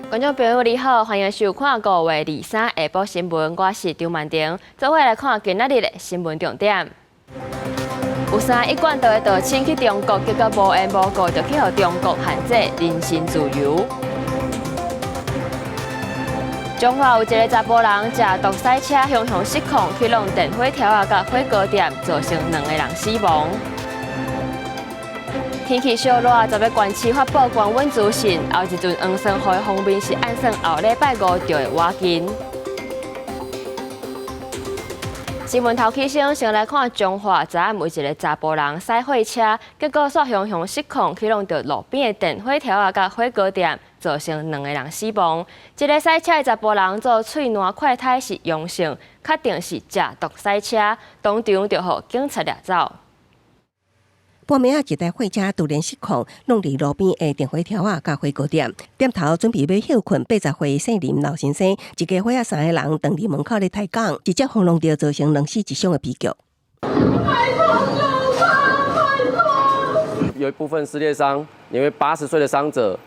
觀眾朋友你好，歡迎收看5月23下晡新聞，我是張曼婷，做伙來看今仔日的新聞重點。有三一貫道的道親去中國，結果無緣無故就去予中國限制人身自由。彰化有一个查埔人食毒駛車，雄雄失控，去挵電火柱仔佮火鍋店，造成兩个人死亡。天氣燒熱，十个縣市發布高溫資訊，後一陣黃霜雨的鋒面是按算後禮拜五就會倚近。新聞頭起先，先來看彰化，昨暗有一个查埔人駛貨車，結果煞雄雄失控，去挵著路邊的電火柱仔佮火鍋店，造成兩个人死亡。這个駛車的查埔人做喙瀾快篩是陽性，確定是食毒駛車，當場就予警察掠走。半暝仔，一台貨車突然失控，挵佇路邊的電火柱仔佮火鍋店，店頭準備欲歇睏，80歲姓林老先生，一家伙仔三个人蹲佇門口咧抬槓，直接予挵著，造成兩死一傷的悲劇。拜託，拜託！有一部分撕裂傷，因為80歲的傷者，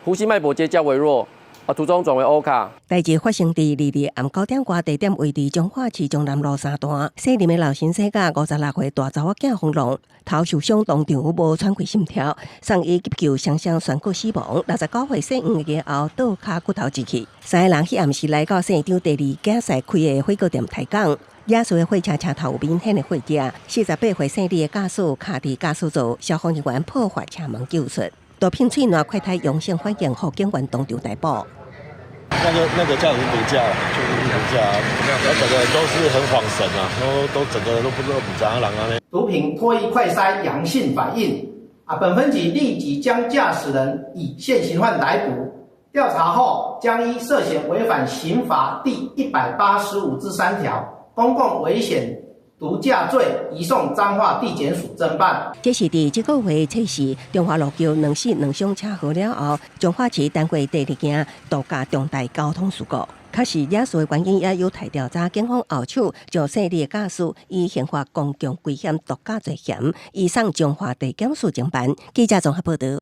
呼吸脈搏皆較為弱。啊，途中轉為歐卡。代誌發生佇22日暗9點外地點位佇彰化市中南路三段，姓林的老先生佮56歲大查某囝予挵，頭受傷當場無喘氣心跳，送醫急救雙雙宣告死亡。69歲姓黃的後倒跤骨頭折去，三个人彼暗時來到姓張第二囝婿開的火鍋店抬槓，惹事的貨車車頭有明顯的火跡，48歲姓李的駕駛卡佇駕駛座，消防人員破壞車門救出。毒品喙瀾快篩陽性反應，予警員當場逮捕。那個駕駛是毒駕，就是毒駕，那整個人都是很恍神啊，都整個人都不知道毋知影人按呢。毒品唾液快篩陽性反應，啊，本分局立即將駕駛人以現行犯逮捕，調查後將依涉嫌違反刑法第185之3條公共危險毒駕罪移送彰化地檢署偵辦。這是佇這個月測試中華路橋兩死兩傷車禍了後，彰化市單月第二件毒駕重大交通事故。確實惹事的原因也有待調查。警方後手將姓李的駕駛以刑法公共危險毒駕罪嫌移送彰化地檢署偵辦。記者綜合報導。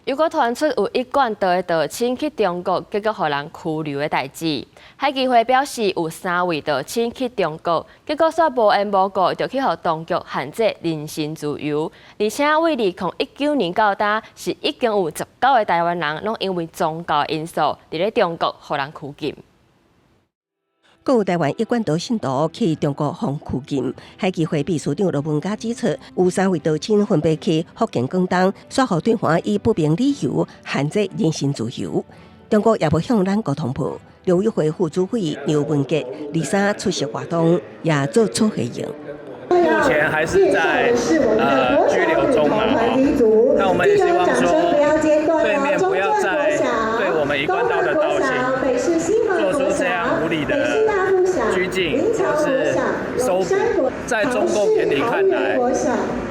又閣傳出有一貫道的道親去中國，結果予人拘留的代誌。海基會表示，有三位道親去中國，結果煞無緣無故就去予當局限制人身自由。而且，對2019年到今，是已經有19個台灣人攏因為宗教因素，佇咧中國予人拘禁。閣有台灣一貫道信徒去中國予拘禁，海基會秘書長羅文嘉指出，有三位道親分別去福建、廣東，煞予對方以不明理由限制人身自由。中國也無向咱國通報。陸委會副主委劉文傑23出席活動，也做出回應。目前還是在拘留中嘛，那我們也希望說，對面不要再對我們一貫道的道親做出這樣無理的拘禁或是搜捕，在中共眼裡看來，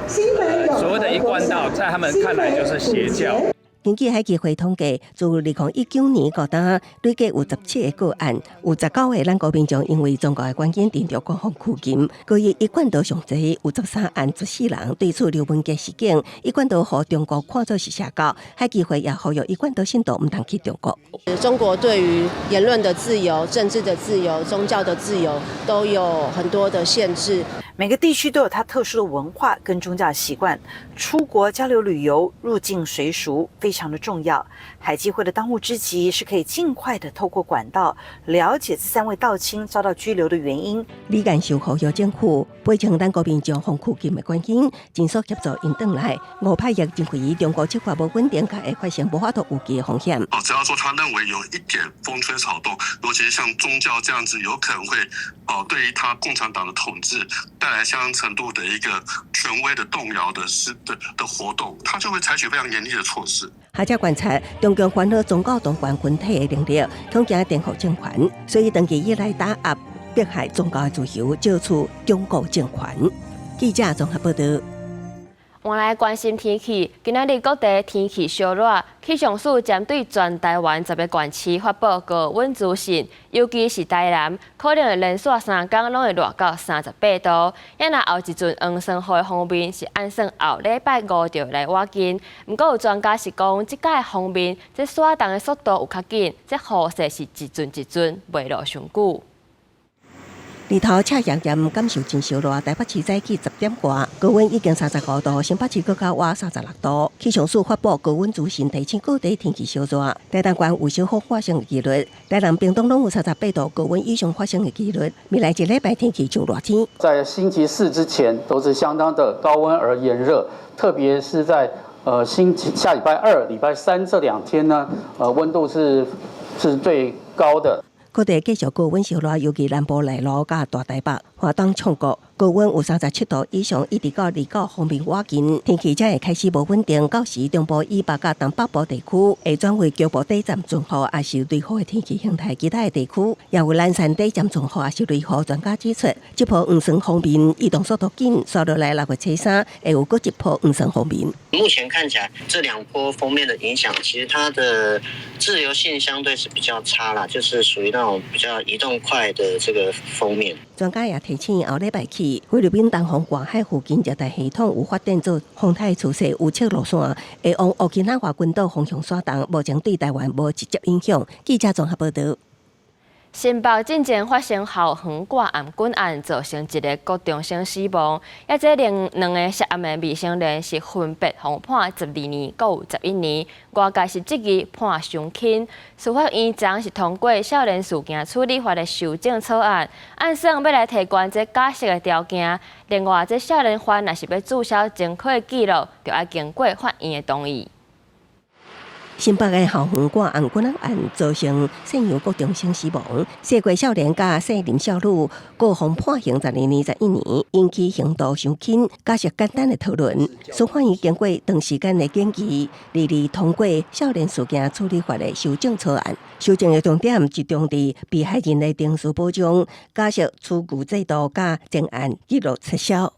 所謂的一貫道，在他們看來就是邪教。根據海基會統計，自2019年到今，累計有17個個案，有19個咱國民眾因為宗教的原因，佇中國予拘禁。閣以一貫道上濟，有13案14人。對此劉文傑示警，一貫道予中國看作是邪教，海基會也呼籲一貫道信徒毋通去中國。中國對於言論的自由、政治的自由、宗教的自由都有很多的限制。每個地區都有它特殊的文化跟宗教習慣，出國交流旅遊、入境隨俗非常的重要。海基會的當務之急是可以盡快的透過管道了解這三位道親遭到拘留的原因。李干秀呼籲政府賠償咱國民眾予拘禁的原因，盡速協助𪜶轉來。吳派亦認為中國執法無穩定，會發生無法度預計的風險。哦，只要說他認為有一點風吹草動，尤其是像宗教這樣子，有可能會哦對於他共產黨的統治帶來相當程度的一個權威的動搖的事的活動，他就會採取非常嚴厲的措施。學者觀察，中共煩惱宗教當權群體的能力，恐驚顛覆政權，所以長期以來打壓迫害宗教的自由，借此鞏固政權。記者綜合報導。換來關心天氣，今仔日各地天氣燒熱，氣象署針對全台灣10個縣市發布高溫資訊，尤其是台南，可能會連續3工攏會熱到38度。也若後一陣黃酸雨的鋒面是按算後禮拜五就會來倚近。毋過有專家是講，這擺的鋒面這徙動的速度有較緊，這雨勢是一陣一陣，袂落傷久。日頭赤炎炎，感受真燒熱。台北市早起10點外，高溫已經35度，新北市閣較倚36度。氣象署發布高溫資訊，提醒各地天氣燒熱。台東縣有小雨發生的幾率，台南、屏東攏有38度高溫以上發生的幾率。未來一禮拜天氣就熱天。在星期四之前都是相當的高溫而炎熱，特別是在星期下禮拜二、禮拜三這兩天呢，溫度是最高的。各地繼續高溫燒熱，尤其南部內陸佮大台北、華東創國高溫有37度以上，一直到29鋒面倚近，天氣才會開始無穩定。到時中部以北佮東北部地區會轉為局部短暫陣雨，抑是雷雨的天氣形態。其他的地區也有懶散短暫陣雨，抑是雷雨。專家指出，這波黃酸鋒面移動速度緊，紲落來6月初3會有閣一波黃酸鋒面。目前看起來，這兩波鋒面的影響，其實它的滯留性相對是比較差啦，就是屬於那種比較移動快的這個鋒面。專家也提醒，後禮拜起，菲律賓東方外海附近熱帶系統有發展做風颱趨勢，預測路線會往沖繩群島方向徙動，目前對台灣無直接影響。記者綜合報導。新北進前發生校園掛頷頸案，造成一个國中生死亡。抑這另兩个涉案的未成年是分別予判12年，閣有11年，外界是質疑判傷輕。司法院昨是通過少年事件處理法的修正草案，按算欲來提懸這假釋的條件。另外，這少年犯若是欲註銷前科的記錄，就愛經過法院的同意。新北的校園掛頷頸案造成姓楊國中生死亡，細過少年佮細林少女各予判刑12年、11年，引起刑度傷輕，假釋簡單的討論。司法院經過長時間的研議，22通過少年事件處理法的修正草案。修正的重點集中佇被害人的程序保障、假釋處遇制度佮前案記錄撤銷。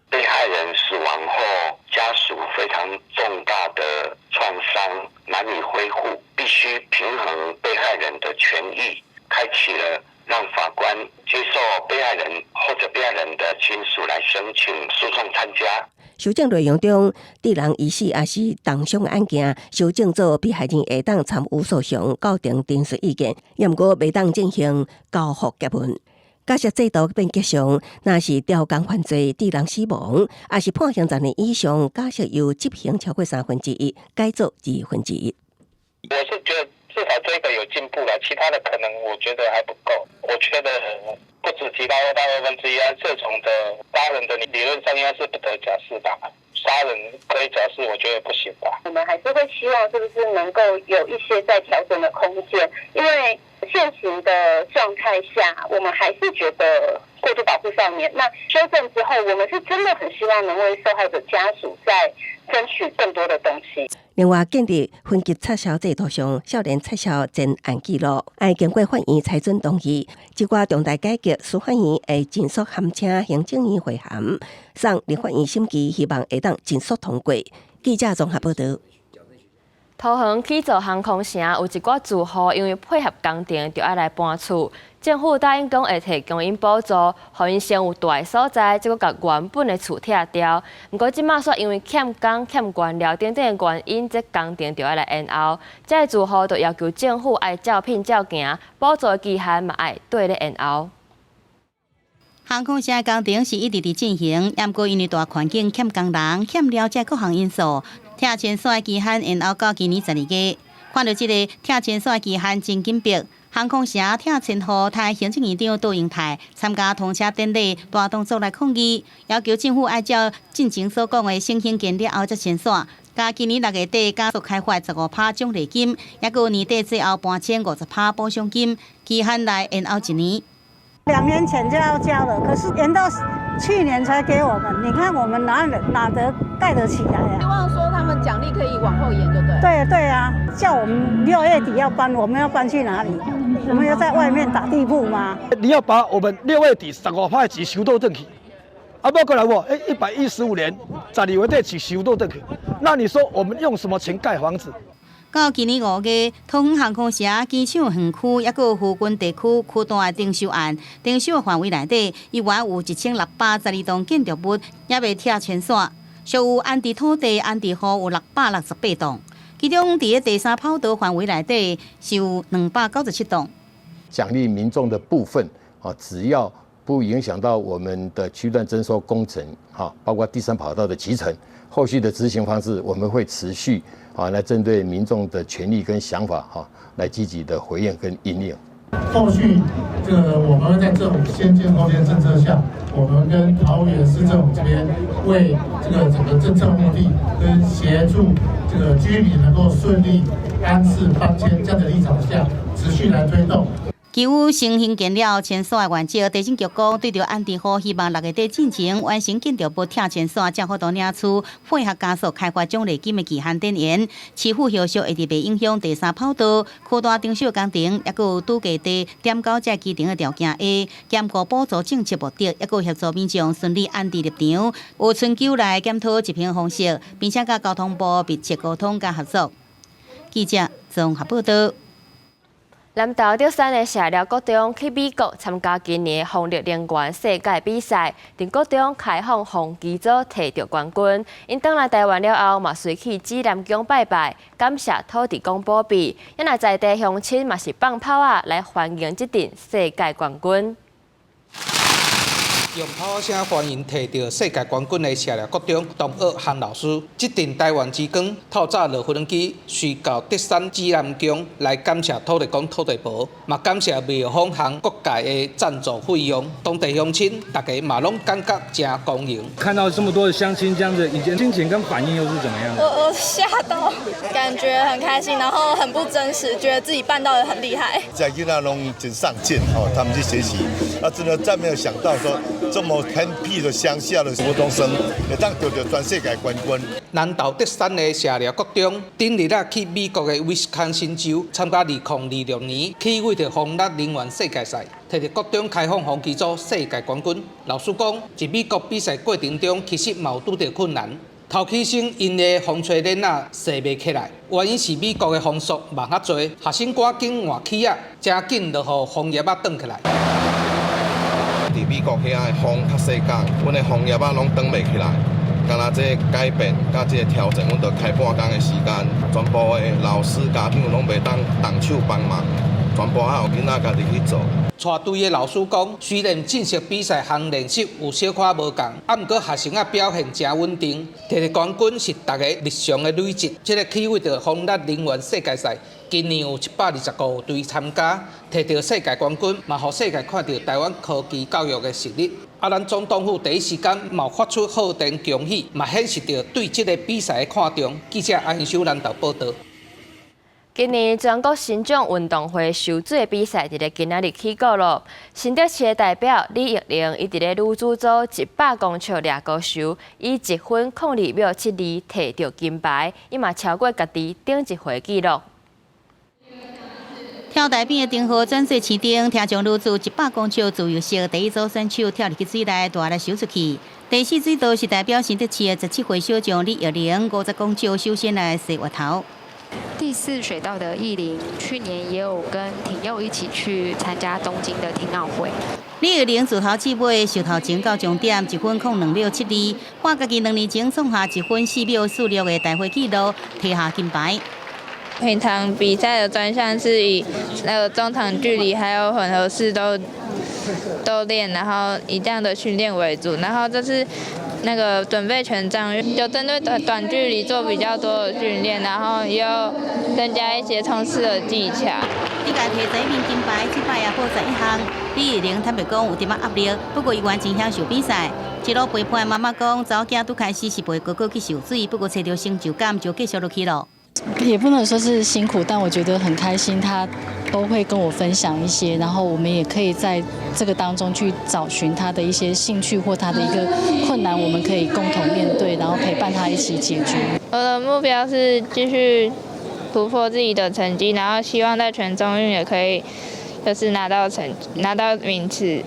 被害人死亡後，家屬非常重大的創傷難以恢復，必須平衡被害人的權益，開啟了讓法官接受被害人或者被害人的親屬來申請訴訟參加。修正內容中，致人於死抑是重傷案件，修正做被害人會當參與訴訟，構成陳述意見，也毋過袂當進行交付結問。假釋制度變革上，若是超工犯罪致人死亡，抑是判刑10年以上，假釋由執行超過1/3，改做1/2。我是覺得至少這個有進步了，其他的可能我覺得還不夠。我覺得不止提高到1/2啊，這種的殺人的理論上應該是不得假釋吧？殺人可以假釋，我覺得不行吧？我們還是會希望是不是能夠有一些再調整的空間，因為現行的狀態下，我們還是覺得過度保護少年。那修正之後，我們是真的很希望能為受害者家屬再爭取更多的東西。另外，建立分級撤銷制度上，少年撤銷前案記錄，愛經過法院裁准同意。這寡重大改革，司法院會盡速函請行政院會函，送立法院審議，希望會當盡速通過。記者綜合報導。桃園起造航空城有一寡住戶，因為配合工程，就愛來搬厝。政府答應講會提供𪜶補助，予𪜶先有蹛的所在，才閣共原本的厝拆掉。毋過這馬煞因為欠工、欠原料等等的原因，這工程就愛來延後。這个住戶就要求政府愛照片照行，補助的期限嘛愛綴咧延後。航空城工程是一直佇進行，毋過因為大環境欠工人、欠料這各項因素，拆遷所的期限延後到今年12月。看著這个拆遷所的期限真緊迫，航空城拆遷戶台行政院長杜英泰參加通車典禮，大動作來抗議，要求政府愛照進前所講的先興建了後才遷徙，共今年6月底加速開發15趴獎勵金，抑閣年底最後搬遷50趴補償金，期限來延後一年。 2年前就要交了，可是延到去年才給我們。你看我們哪得蓋得起來呀？希望說他們獎勵可以往後延，就對。對對啊，叫我們6月底要搬，我們要搬去哪裡？我們要在外面打地鋪嗎？你要把我們6月底15趴的錢收倒轉去，啊，無過來無？欸，115年12月底起收倒轉去，那你說我們用什麼錢蓋房子？到今年5月，桃園航空城機場園區，抑閣有附近地區區段的徵收案，徵收範圍內底，猶原有1612棟建築物猶未拆遷線，屬有安置土地安置戶有668棟，其中佇咧第三跑道範圍內底是有297棟。獎勵民眾的部分，啊，只要不影響到我們的區段徵收工程，哈，包括第三跑道的期程，後續的執行方式，我們會持續啊，來針對民眾的權利跟想法，哈，來積極的回應跟因應。後續這個我們會在政府先建後建政策下，我們跟桃園市政府這邊為這個整個政策目的跟協助這個居民能夠順利安置搬遷這樣的立場下，持續來推動。基於先興建了遷徙的原則，地政局講對著安置戶希望6月底進前完成建築物拆遷線，才有法度領取配合加速開發獎勵金的期限展延。市府後續會佇袂影響第三跑道擴大徵收工程，抑閣有拄地地點交這基層的條件下，兼顧補助政策目的，抑閣協助民眾順利安置入場。有春秋來檢討執行方式，並且佮交通部密切溝通佮合作。記者綜合報道。南投竹山的社寮國中去美國參加今年風力能源世界比賽，佇國中開放風機組提著冠軍。𪜶轉來台灣了後，嘛隨去指南宮拜拜，感謝土地公保庇。啊若在地鄉親嘛是放炮仔來歡迎這陣世界冠軍。用炮聲歡迎提著世界冠軍的社寮國中同學韓老師。這陣台灣之光透早落飛機，隨到竹山指南宮來感謝土地公、土地婆，嘛感謝廟方和各界的贊助費用。當地鄉親大家嘛攏感覺誠光榮。看到這麼多的鄉親這樣子，以前心情跟反應又是怎麼樣？我嚇到，感覺很開心，然後很不真實，覺得自己辦到的很厲害。這囡仔攏真上進哦，他們去學習，啊，真的再沒有想到說這麼偏僻的鄉下的國中生，會當得著全世界冠軍。南投竹山的社寮國中，頂日啊去美國的威斯康辛州參加2026年起為著風力能源世界賽，提著國中開放風機組世界冠軍。老師講，佇美國比賽過程中，其實嘛有拄著困難。頭起先𪜶的風吹鏈仔繫袂起來，原因是美國的風速慢較濟，學生趕緊換起仔，誠緊就予風葉仔轉起來。佇美國遐的風較細工，阮的風葉仔攏轉袂起來。敢若這個改變佮這個調整，阮著開半工的時間，全部的老師家長攏袂當動手幫忙，全部還有囡仔家己去做。帶隊的老師講，雖然正式比賽項練習有小可無仝，啊，毋過學生仔表現誠穩定，提著冠軍是逐家日常的累積。這個起為著風力能源世界賽，今年有725隊參加，提著世界冠軍，嘛予世界看著台灣科技教育的實力。啊，咱總統府第一時間嘛發出賀電恭喜，嘛顯示著對這個比賽的看重。記者安修南投報導。今年全國神長運動會游水比賽佇咧今仔日起鼓咯。新竹市的代表李玉玲，伊佇咧女子組100公尺掠高游，以1分02秒72提著金牌，伊嘛超過家己頂一回紀錄。跳台邊的燈號轉做市燈，聽將女子100公尺自由式第一組選手跳入去水內，大力游出去。第四水道是代表新竹市的17歲小將李玉玲，50公尺首先來洗額頭。第四水道的藝玲，去年也有跟廷佑一起去參加東京的聽奧會。李玉玲自頭至尾，游頭前到終點1分02秒72，破家己2年前創下1分4秒46的大會紀錄，提下金牌。平常比賽的專項是以那個中長距離還有混合式都練，然後以這樣的訓練為主，然後這次那個準備全障，就針對短短距離做比較多的訓練，然後又增加一些衝刺的技巧。伊共提十一面金牌，這擺也報11項。李玉玲坦白講有點仔壓力，不過伊完全享受比賽。一路陪伴媽媽講，查某囝拄開始是陪哥哥去游水，不過揣著成就感就繼續落去咯。也不能說是辛苦，但我覺得很開心，他都會跟我分享一些，然後我們也可以在這個當中去找尋他的一些興趣或他的一個困難，我們可以共同面對，然後陪伴他一起解決。我的目標是繼續突破自己的成績，然後希望在全中運也可以，就是拿到名次。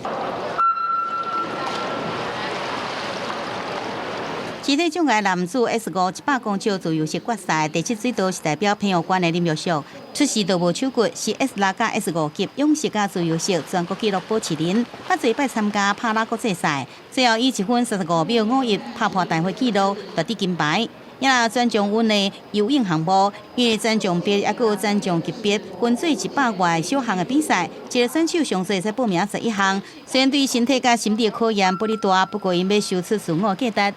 肢體障礙男子 S 5100公尺自由式決賽，第七水道是代表澎湖縣的林玉淑，出事就無手骨，是 S 6佮 S 5級仰式佮自由式全國紀錄保持人，捌濟擺參加帕拉國際賽，最後以1分35秒51拍破大會紀錄，奪得金牌。也若專項運的游泳項目，因為專項別猶閣有專項級別分做100外小項的比賽，一個選手上濟會使報名11項。雖然對身體佮心理的考驗不哩大，不過𪜶欲修出自我價值。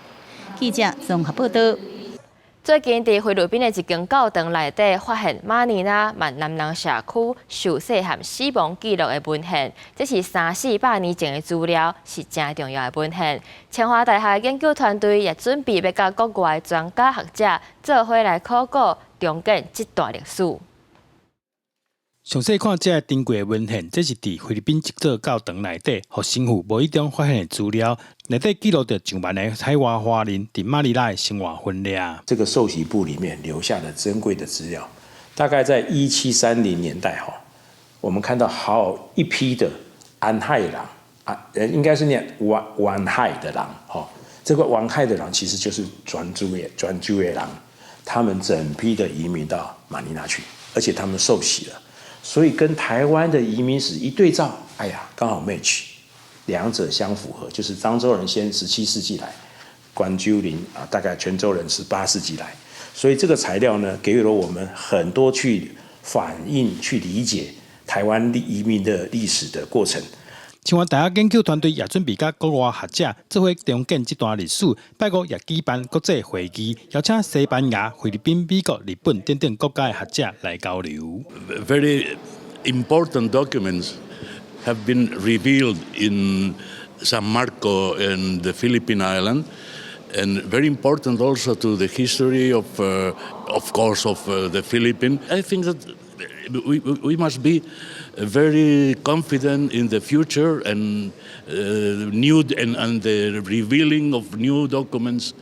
記者綜合報道。最近佇菲律賓的一間教堂內底發現馬尼拉閩南人社區受洗和死亡記錄的文獻，這是三四百年前的資料，是誠重要的文獻。清華大學研究團隊也準備欲佮國外專家學者做伙來考古重建這段歷史。詳細看這个珍貴的文獻，這是佇菲律賓一座教堂內底，予神父無意中發現的資料，內底記錄著上萬个海外華人佇馬尼拉的生活分列。這個受洗簿裡面留下的珍貴的資料，大概在1730年代哈，我們看到好一批的安海人啊，應該是念灣灣海的人哈，這個灣海的人其實就是泉州的人，他們整批的移民到馬尼拉去，而且他們受洗了。所以跟台灣的移民史一對照，哎呀，剛好 match，兩者相符合。就是漳州人先17世紀來，泉州人啊，大概泉州人18世紀來，所以這個材料呢，給予了我們很多去反映、去理解台灣移民的歷史的過程。清華大學研究團隊也準備佮國外學者做伙重建這段歷史。拜五也舉辦國際會議，邀請西班牙、菲律賓、美國、日本等等國家的學者來交流。 Very important documents have been revealed in San Marco and the Philippine Island, and very important also to the history of course, of the Philippines. I think that we must be very confident in the future and new and the revealing of new documents,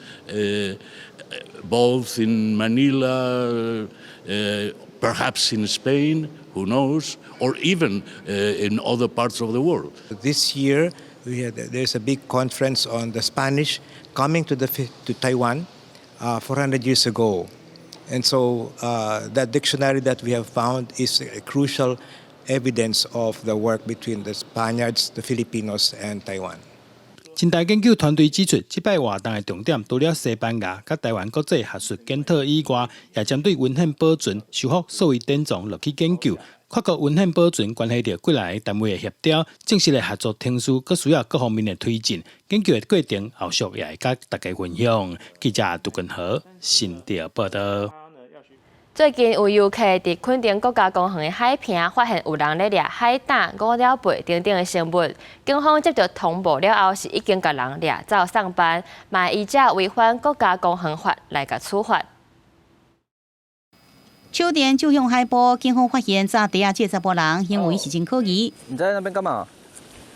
both in Manila, perhaps in Spain, who knows, or even in other parts of the world. This year, there's a big conference on the Spanish coming to Taiwan 400 years ago. And so that dictionary that we have found is a crucial evidence of the work between the Spaniards, the Filipinos, and Taiwan. 清大研究團隊指出，這擺活動的重點，除了西班牙佮台灣國際學術檢討以外，也針對文獻保存、修復數位典藏落去研究。跨國文獻保存關係著幾若个單位的協調，正式的合作程序，閣需要各方面的推進。研究的過程後續也會佮大家分享。記者杜根和新竹報道。最近有遊客佇墾丁國家公園的海坪發現有人咧掠海膽、烏鳥背等等的生物，警方接到通報了後，是已經共人掠走送辦，嘛依照違反國家公園法來共處罰。手電照向海埔，警方發現紮袋仔這查埔人行為是真可疑。你在那邊幹嘛？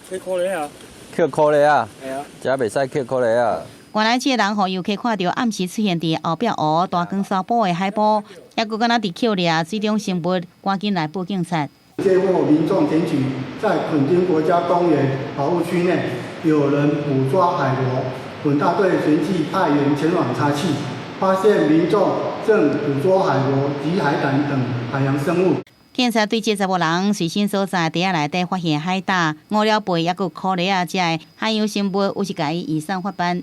抾苦蠣啊！抾苦蠣啊！係啊！這袂使抾苦蠣啊！原來這个人予遊客看著暗時出現佇後壁湖大岡沙埔的海埔，猶閣敢若佇抾掠水中生物，趕緊來報警察。接獲民眾檢舉，在墾丁國家公園保護區內有人捕抓海螺，本大隊隨即派員前往查緝，發現民眾正捕捉海螺及海膽等海洋生物。警察對這查埔人隨身所在袋仔內底發現海膽、烏鳥背，猶閣苦蠣仔，這个海洋生物，有是共伊移送法辦。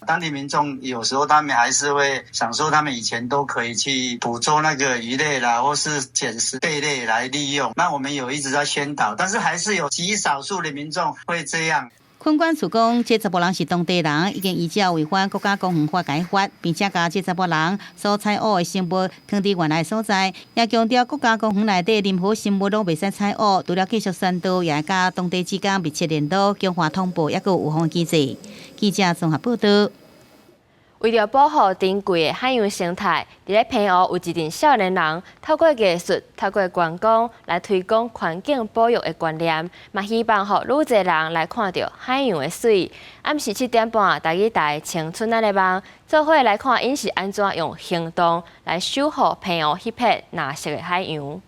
當地民眾有時候他們還是會想說，他們以前都可以去捕捉那個魚類啦，或是撿拾貝類來利用。那我們有一直在宣導，但是還是有極少數的民眾會這樣。墾管處講，這查埔人是當地人，已經依照違反國家公園法共罰，並且共這查埔人所採挖的生物囥佇原來所在，也強調國家公園內底任何生物攏袂使採挖，除了繼續宣導，也會佮當地之間密切聯絡，強化通報，猶閣有預防機制。記者綜合報道。為著保護珍貴的海洋生態，佇咧澎湖有一陣少年人透過藝術、透過觀光來推廣環境保育的觀念，嘛希望予愈濟人來看著海洋的媠。暗時7點半，台語台青春仔的夢，做伙來看𪜶是按怎用行動來守護澎湖彼片藍色的海洋。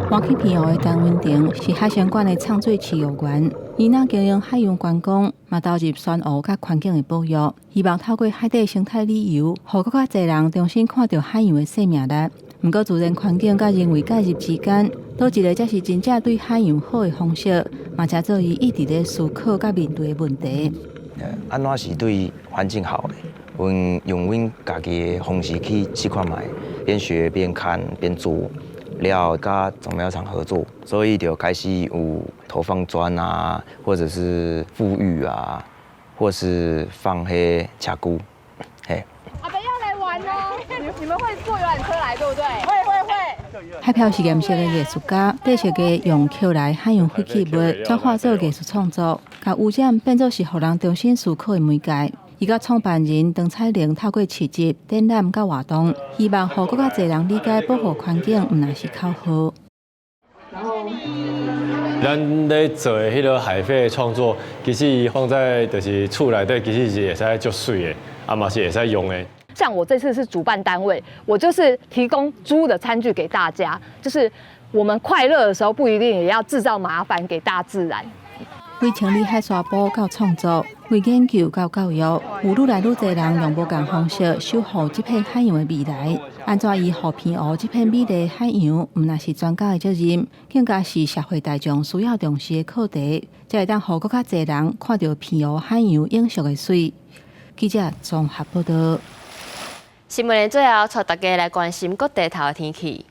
搬去澎湖的陳文婷是海生館的藏水飼育員，伊若經營海洋觀光，嘛投入珊瑚佮環境的保育，希望透過海底生態旅遊，予閣較濟人重新看著海洋的生命力。毋過，自然環境佮人為介入之間，佗一个才是真正對海洋好的方式，嘛成做伊一直咧思考佮面對的問題。按怎是對環境好的？阮用阮家己的方式去試看覓，邊學邊看邊做，了後佮種苗場合作，所以就開始有投放磚啊，或者是復育啊，或是放彼赤龜，嘿。阿伯要來玩哦，你們會坐遊覽車來，對不對？會會會。海漂實驗室的藝術家，設計用抾來海洋廢棄物轉化做藝術創作，共污染變做是予人重新思考的媒介。伊佮創辦人陳彩玲透過市集、展覽佮活動，希望予閣較濟人理解保護環境，毋但是口號。咱咧做的彼个海廢創作，其實放在就是厝內底，其實是會使足媠的，啊嘛是會使用的。像我這次是主辦單位，我就是提供租的餐具給大家，就是我們快樂的時候，不一定也要製造麻煩給大自然。為清理海沙埔到創作，為研究到教育，有愈來愈濟人用無仝方式守護這片海洋的未來。按怎維護澎湖這片美麗海洋，毋但是專家的責任，更加是社會大眾需要重視的課題，才會當予閣較濟人看著澎湖海洋永續的媠。記者綜合報道。新聞的最後，帶大家來關心各地頭的天氣。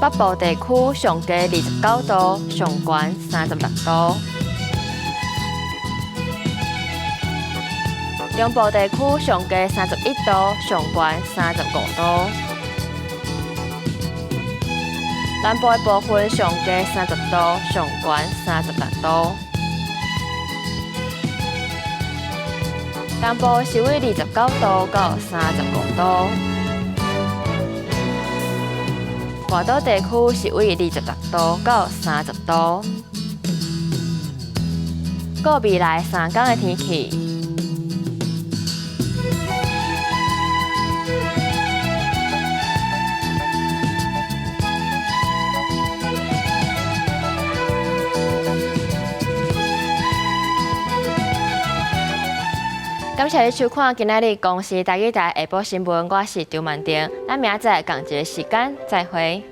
北部地區上低29度，上懸36度；中部地區上低31度，上懸35度；南部的部分上低30度，上懸36度；東部是為29度到35度。外島地區是為26度到30度。過未來3天的天氣。感謝你收看今仔日公視台語台下晡新聞，我是張曼婷，咱明仔載仝一个時間再會。